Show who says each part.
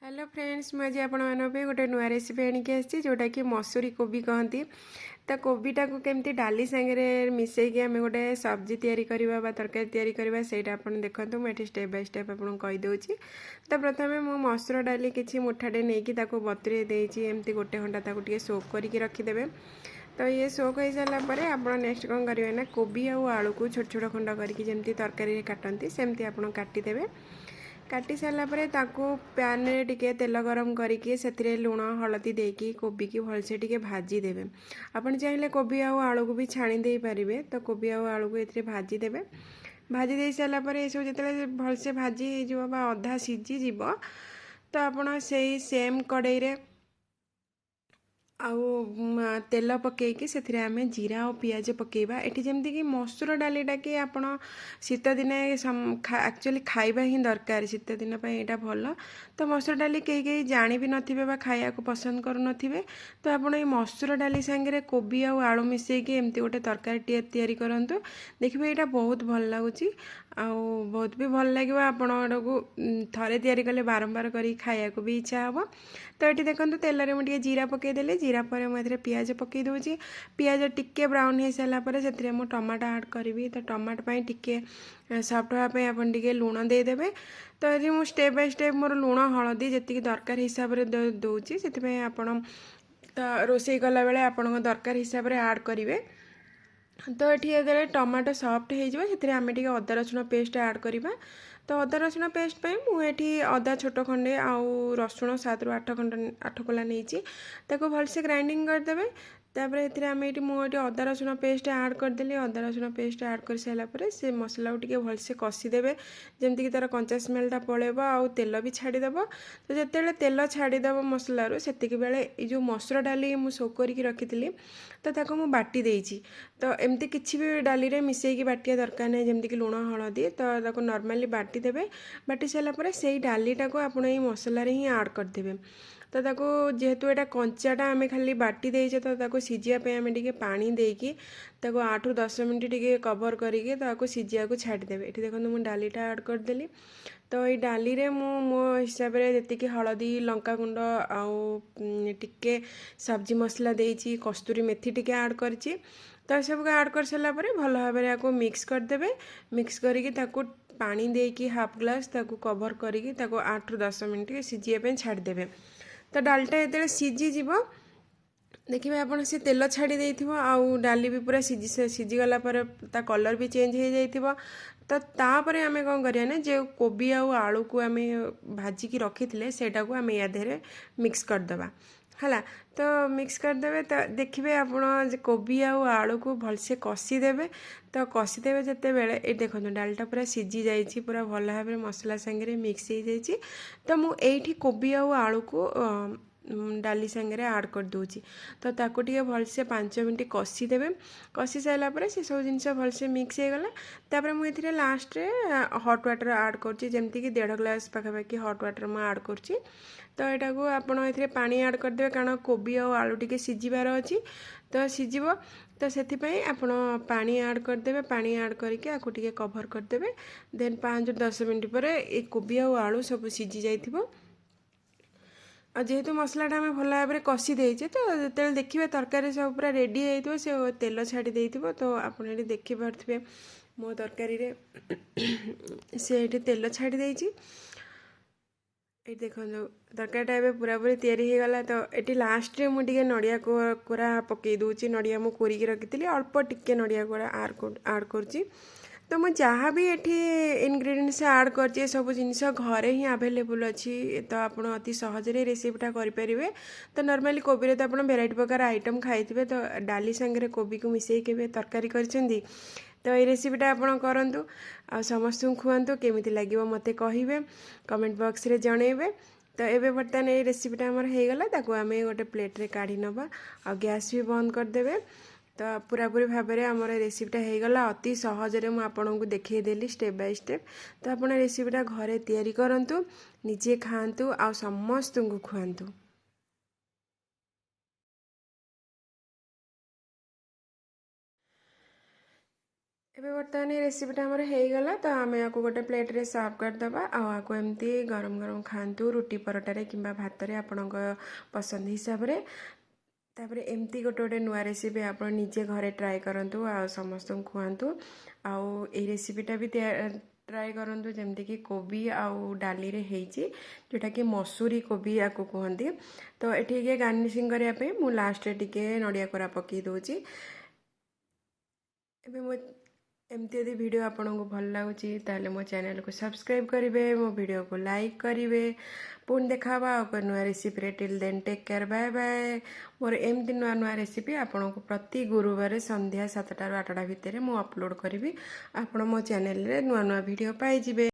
Speaker 1: Hello friends, ମୁଁ ଆଜି ଆପଣମାନଙ୍କ ପାଇଁ ଗୋଟେ ନୂଆ ରେସିପି ଆଣିକି ଆସିଛି, ଯେଉଁଟାକି ମସୁରୀ କୋବି କହନ୍ତି। ତ କୋବିଟାକୁ କେମିତି ଡାଲି ସାଙ୍ଗରେ ମିଶାଇକି ଆମେ ଗୋଟେ ସବଜି ତିଆରି କରିବା ବା ତରକାରୀ ତିଆରି କରିବା, ସେଇଟା ଆପଣ ଦେଖନ୍ତୁ। ମୁଁ ଏଠି ଷ୍ଟେପ୍ ବାଇ ଷ୍ଟେପ୍ ଆପଣଙ୍କୁ କହିଦେଉଛି। ତ ପ୍ରଥମେ ମୁଁ ମସୁର ଡାଲି କିଛି ମୁଠାଟେ ନେଇକି ତାକୁ ବତୁରେଇ ଦେଇଛି। ଏମିତି ଗୋଟେ ଘଣ୍ଟା ତାକୁ ଟିକେ ସୋକ୍ କରିକି ରଖିଦେବେ। ତ ଇଏ ସୋକ୍ ହେଇସାରିଲା ପରେ ଆପଣ ନେକ୍ସଟ କ'ଣ କରିବେ ନା, କୋବି ଆଉ ଆଳୁକୁ ଛୋଟ ଛୋଟ ଖଣ୍ଡ କରିକି ଯେମିତି ତରକାରୀରେ କାଟନ୍ତି, ସେମିତି ଆପଣ କାଟିଦେବେ। କାଟି ସାରିଲା ପରେ ତାକୁ ପ୍ୟାନ୍ରେ ଟିକେ ତେଲ ଗରମ କରିକି ସେଥିରେ ଲୁଣ ହଳଦୀ ଦେଇକି କୋବିକି ଭଲସେ ଟିକେ ଭାଜିଦେବେ। ଆପଣ ଚାହିଁଲେ କୋବି ଆଉ ଆଳୁକୁ ବି ଛାଣି ଦେଇପାରିବେ। ତ କୋବି ଆଉ ଆଳୁକୁ ଏଥିରେ ଭାଜିଦେବେ। ଭାଜି ଦେଇ ସାରିଲା ପରେ ଏସବୁ ଯେତେବେଳେ ଭଲସେ ଭାଜି ହେଇଯିବ ବା ଅଧା ସିଝିଯିବ, ତ ଆପଣ ସେଇ ସେମ୍ କଡ଼େଇରେ ଆଉ ତେଲ ପକାଇକି ସେଥିରେ ଆମେ ଜିରା ଆଉ ପିଆଜ ପକାଇବା। ଏଠି ଯେମିତିକି ମସୁର ଡାଲିଟା କି ଆପଣ ଶୀତ ଦିନେ ଆକ୍ଚୁଆଲି ଖାଇବା ହିଁ ଦରକାର, ଶୀତ ଦିନ ପାଇଁ ଏଇଟା ଭଲ। ତ ମସୁର ଡାଲି କେହି କେହି ଜାଣି ବି ନଥିବେ ବା ଖାଇବାକୁ ପସନ୍ଦ କରୁନଥିବେ। ତ ଆପଣ ଏଇ ମସୁର ଡାଲି ସାଙ୍ଗରେ କୋବି ଆଉ ଆଳୁ ମିଶାଇକି ଏମିତି ଗୋଟେ ତରକାରୀଟିଏ ତିଆରି କରନ୍ତୁ, ଦେଖିବେ ଏଇଟା ବହୁତ ଭଲ ଲାଗୁଛି ଆଉ ବହୁତ ବି ଭଲ ଲାଗିବ। ଆପଣ ଏଟାକୁ ଥରେ ତିଆରି କଲେ ବାରମ୍ବାର କରିକି ଖାଇବାକୁ ବି ଇଚ୍ଛା ହେବ। ତ ଏଠି ଦେଖନ୍ତୁ, ତେଲରେ ମୁଁ ଟିକେ ଜିରା ପକାଇଦେଲି। ଜିରା ପରେ ମୁଁ ଏଥିରେ ପିଆଜ ପକାଇ ଦେଉଛି। ପିଆଜ ଟିକେ ବ୍ରାଉନ୍ ହେଇସାରିଲା ପରେ ସେଥିରେ ମୁଁ ଟମାଟୋ ଆଡ଼୍ କରିବି। ତ ଟମାଟୋ ପାଇଁ ଟିକେ ସଫ୍ଟ ହେବା ପାଇଁ ଆପଣ ଟିକେ ଲୁଣ ଦେଇଦେବେ। ତ ଏଠି ମୁଁ ଷ୍ଟେପ୍ ବାଇ ଷ୍ଟେପ୍ ମୋର ଲୁଣ ହଳଦୀ ଯେତିକି ଦରକାର ହିସାବରେ ଦେଉଛି। ସେଥିପାଇଁ ଆପଣ ତ ରୋଷେଇ କଲାବେଳେ ଆପଣଙ୍କ ଦରକାର ହିସାବରେ ଆଡ଼୍ କରିବେ। ତ ଏଠି ଯେତେବେଳେ ଟମାଟୋ ସଫ୍ଟ ହେଇଯିବ, ସେଥିରେ ଆମେ ଟିକେ ଅଦା ରସୁଣ ପେଷ୍ଟ ଆଡ଼୍ କରିବା। ତ ଅଦା ରସୁଣ ପେଷ୍ଟ ପାଇଁ ମୁଁ ଏଠି ଅଦା ଛୋଟ ଖଣ୍ଡେ ଆଉ ରସୁଣ 7ରୁ 8 ଖଣ୍ଡ, 8 କୋଲା ନେଇଛି। ତାକୁ ଭଲସେ ଗ୍ରାଇଣ୍ଡିଙ୍ଗ କରିଦେବେ। ତାପରେ ଏଥିରେ ଆମେ ଏଇଠି ମୁଁ ଏଠି ଅଦା ରସୁଣ ପେଷ୍ଟ ଆଡ଼୍ କରିଦେଲି। ଅଦା ରସୁଣ ପେଷ୍ଟ ଆଡ଼୍ କରିସାରିଲା ପରେ ସେ ମସଲାକୁ ଟିକେ ଭଲସେ କଷିଦେବେ, ଯେମିତିକି ତା'ର କଞ୍ଚା ସ୍ମେଲ୍ଟା ପଳେଇବ ଆଉ ତେଲ ବି ଛାଡ଼ିଦେବ। ତ ଯେତେବେଳେ ତେଲ ଛାଡ଼ିଦେବ ମସଲାରୁ, ସେତିକି ବେଳେ ଏଇ ଯେଉଁ ମସୁର ଡାଲି ମୁଁ ସୋକ୍ କରିକି ରଖିଥିଲି, ତ ତାକୁ ମୁଁ ବାଟି ଦେଇଛି। ତ ଏମିତି କିଛି ବି ଡାଲିରେ ମିଶାଇକି ବାଟିବା ଦରକାର ନାହିଁ, ଯେମିତିକି ଲୁଣ ହଳଦୀ। ତ ତାକୁ ନର୍ମାଲି ବାଟିଦେବେ। ବାଟି ସାରିଲା ପରେ ସେଇ ଡାଲିଟାକୁ ଆପଣ ଏଇ ମସଲାରେ ହିଁ ଆଡ଼୍ କରିଦେବେ। ତ ତାକୁ ଯେହେତୁ ଏଇଟା କଞ୍ଚାଟା ଆମେ ଖାଲି ବାଟି ଦେଇଛେ, ତ ତାକୁ ସିଝିବା ପାଇଁ ଆମେ ଟିକେ ପାଣି ଦେଇକି ତାକୁ 8ରୁ 10 ମିନିଟ୍ ଟିକେ କଭର୍ କରିକି ତାକୁ ସିଝିବାକୁ ଛାଡ଼ିଦେବେ। ଏଠି ଦେଖନ୍ତୁ, ମୁଁ ଡାଲିଟା ଆଡ଼୍ କରିଦେଲି। ତ ଏଇ ଡାଲିରେ ମୁଁ ମୋ ହିସାବରେ ଯେତିକି ହଳଦୀ, ଲଙ୍କାଗୁଣ୍ଡ ଆଉ ଟିକେ ସବଜି ମସଲା ଦେଇଛି, କସ୍ତୁରୀ ମେଥି ଟିକେ ଆଡ଼୍ କରିଛି। ତ ଏସବୁକୁ ଆଡ଼୍ କରିସାରିଲା ପରେ ଭଲ ଭାବରେ ୟାକୁ ମିକ୍ସ କରିଦେବେ। ମିକ୍ସ କରିକି ତାକୁ ପାଣି ଦେଇକି ହାଫ୍ ଗ୍ଲାସ୍ ତାକୁ କଭର୍ କରିକି ତାକୁ 8ରୁ 10 ମିନିଟ୍ ସିଝିବା ପାଇଁ ଛାଡ଼ିଦେବେ। ତ ଡାଲିଟା ଯେତେବେଳେ ସିଝିଯିବ, ଦେଖିବେ ଆପଣ ସେ ତେଲ ଛାଡ଼ି ଦେଇଥିବ ଆଉ ଡାଲି ବି ପୁରା ସିଝିଗଲା ପରେ ତା କଲର୍ ବି ଚେଞ୍ଜ ହେଇଯାଇଥିବ। ତ ତାପରେ ଆମେ କ'ଣ କରିବା ନା, ଯେଉଁ କୋବି ଆଉ ଆଳୁକୁ ଆମେ ଭାଜିକି ରଖିଥିଲେ, ସେଇଟାକୁ ଆମେ ୟା ଦେହରେ ମିକ୍ସ କରିଦେବା। ହେଲା, ତ ମିକ୍ସ କରିଦେବେ। ତ ଦେଖିବେ ଆପଣ ଯେ କୋବି ଆଉ ଆଳୁକୁ ଭଲସେ କଷିଦେବେ। ତ କଷିଦେବେ ଯେତେବେଳେ, ଏଇ ଦେଖନ୍ତୁ, ଡାଲିଟା ପୁରା ସିଝି ଯାଇଛି, ପୁରା ଭଲ ଭାବରେ ମସଲା ସାଙ୍ଗରେ ମିକ୍ସ ହେଇଯାଇଛି। ତ ମୁଁ ଏଇଠି କୋବି ଆଉ ଆଳୁକୁ ଡାଲି ସାଙ୍ଗରେ ଆଡ଼୍ କରିଦେଉଛି। ତ ତାକୁ ଟିକେ ଭଲସେ 5 ମିନିଟ୍ କଷିଦେବେ। କଷି ସାରିଲା ପରେ ସେସବୁ ଜିନିଷ ଭଲସେ ମିକ୍ସ ହେଇଗଲା। ତାପରେ ମୁଁ ଏଥିରେ ଲାଷ୍ଟରେ ହଟ୍ ୱାଟର୍ ଆଡ଼୍ କରୁଛି, ଯେମିତିକି ଦେଢ଼ ଗ୍ଲାସ୍ ପାଖାପାଖି ହଟ୍ ୱାଟର୍ ମୁଁ ଆଡ଼୍ କରୁଛି। ତ ଏଇଟାକୁ ଆପଣ ଏଥିରେ ପାଣି ଆଡ଼୍ କରିଦେବେ, କାରଣ କୋବି ଆଉ ଆଳୁ ଟିକେ ସିଝିବାର ଅଛି, ତ ସିଝିବ। ତ ସେଥିପାଇଁ ଆପଣ ପାଣି ଆଡ଼୍ କରିଦେବେ। ପାଣି ଆଡ଼୍ କରିକି ଆକୁ ଟିକେ କଭର୍ କରିଦେବେ। ଦେନ୍ 5ରୁ 10 ମିନିଟ୍ ପରେ ଏ କୋବି ଆଉ ଆଳୁ ସବୁ ସିଝି ଯାଇଥିବ। ଆଉ ଯେହେତୁ ମସଲାଟା ଆମେ ଭଲ ଭାବରେ କଷି ଦେଇଛେ, ତ ଯେତେବେଳେ ଦେଖିବେ ତରକାରୀ ସବୁ ପୁରା ରେଡ଼ି ହେଇଥିବ, ସେ ତେଲ ଛାଡ଼ି ଦେଇଥିବ। ତ ଆପଣ ଏଠି ଦେଖିପାରୁଥିବେ, ମୋ ତରକାରୀରେ ସେ ଏଠି ତେଲ ଛାଡ଼ି ଦେଇଛି। ଏଇଠି ଦେଖନ୍ତୁ, ତରକାରୀଟା ଏବେ ପୁରାପୁରି ତିଆରି ହେଇଗଲା। ତ ଏଠି ଲାଷ୍ଟରେ ମୁଁ ଟିକେ ନଡ଼ିଆ କୋରା ପକାଇ ଦେଉଛି। ନଡ଼ିଆ ମୁଁ କୋରିକି ରଖିଥିଲି, ଅଳ୍ପ ଟିକେ ନଡ଼ିଆ କୋରା ଆଡ଼୍ କରୁଛି। ତ ମୁଁ ଯାହା ବି ଏଠି ଇନଗ୍ରିଡ଼ିଏଣ୍ଟସ୍ ଆଡ଼୍ କରିଛି, ଏସବୁ ଜିନିଷ ଘରେ ହିଁ ଆଭେଲେବୁଲ୍ ଅଛି। ତ ଆପଣ ଅତି ସହଜରେ ରେସିପିଟା କରିପାରିବେ। ତ ନର୍ମାଲି କୋବିରେ ତ ଆପଣ ଭେରାଇଟି ପ୍ରକାର ଆଇଟମ୍ ଖାଇଥିବେ। ତ ଡାଲି ସାଙ୍ଗରେ କୋବିକୁ ମିଶାଇ କେବେ ତରକାରୀ କରିଛନ୍ତି? ତ ଏଇ ରେସିପିଟା ଆପଣ କରନ୍ତୁ ଆଉ ସମସ୍ତଙ୍କୁ ଖୁଆନ୍ତୁ। କେମିତି ଲାଗିବ ମୋତେ କହିବେ, କମେଣ୍ଟ ବକ୍ସରେ ଜଣେଇବେ। ତ ଏବେ ବର୍ତ୍ତମାନ ଏଇ ରେସିପିଟା ଆମର ହେଇଗଲା। ତାକୁ ଆମେ ଗୋଟେ ପ୍ଲେଟ୍ରେ କାଢ଼ି ନେବା ଆଉ ଗ୍ୟାସ୍ ବି ବନ୍ଦ କରିଦେବେ। ତ ପୁରାପୁରି ଭାବରେ ଆମର ରେସିପିଟା ହେଇଗଲା। ଅତି ସହଜରେ ମୁଁ ଆପଣଙ୍କୁ ଦେଖେଇଦେଲି ଷ୍ଟେପ୍ ବାଇ ଷ୍ଟେପ୍। ତ ଆପଣ ରେସିପିଟା ଘରେ ତିଆରି କରନ୍ତୁ, ନିଜେ ଖାଆନ୍ତୁ ଆଉ ସମସ୍ତଙ୍କୁ ଖୁଆନ୍ତୁ। ଏବେ ବର୍ତ୍ତମାନ ଏ ରେସିପିଟା ଆମର ହେଇଗଲା। ତ ଆମେ ୟାକୁ ଗୋଟେ ପ୍ଲେଟ୍ରେ ସର୍ଭ କରିଦେବା ଆଉ ଆକୁ ଏମିତି ଗରମ ଗରମ ଖାଆନ୍ତୁ ରୁଟି, ପରଟାରେ କିମ୍ବା ଭାତରେ, ଆପଣଙ୍କ ପସନ୍ଦ ହିସାବରେ। ତାପରେ ଏମିତି ଗୋଟେ ଗୋଟେ ନୂଆ ରେସିପି ଆପଣ ନିଜେ ଘରେ ଟ୍ରାଏ କରନ୍ତୁ ଆଉ ସମସ୍ତଙ୍କୁ ଖୁଆନ୍ତୁ। ଆଉ ଏଇ ରେସିପିଟା ବି ଟ୍ରାଏ କରନ୍ତୁ, ଯେମିତିକି କୋବି ଆଉ ଡାଲିରେ ହେଇଛି, ଯେଉଁଟାକି ମସୁରୀ କୋବି ୟାକୁ କୁହନ୍ତି। ତ ଏଠି ଟିକେ ଗାର୍ନିସିଂ କରିବା ପାଇଁ ମୁଁ ଲାଷ୍ଟରେ ଟିକେ ନଡ଼ିଆ କୋରା ପକାଇ ଦେଉଛି। ଏବେ ମୁଁ ଏମିତି ଯଦି ଭିଡ଼ିଓ ଆପଣଙ୍କୁ ଭଲ ଲାଗୁଛି, ତାହେଲେ ମୋ ଚ୍ୟାନେଲକୁ ସବସ୍କ୍ରାଇବ୍ କରିବେ, ମୋ ଭିଡ଼ିଓକୁ ଲାଇକ୍ କରିବେ। ପୁଣି ଦେଖା ହେବା ଆଉ ଏକ ନୂଆ ରେସିପିରେ। Till then, take care, bye bye. ମୋର ଏମିତି ନୂଆ ନୂଆ ରେସିପି ଆପଣଙ୍କୁ ପ୍ରତି ଗୁରୁବାର ସନ୍ଧ୍ୟା 7ଟାରୁ 8ଟା ଭିତରେ ମୁଁ ଅପଲୋଡ଼ କରିବି। ଆପଣ ମୋ ଚ୍ୟାନେଲରେ ନୂଆ ନୂଆ ଭିଡ଼ିଓ ପାଇଯିବେ।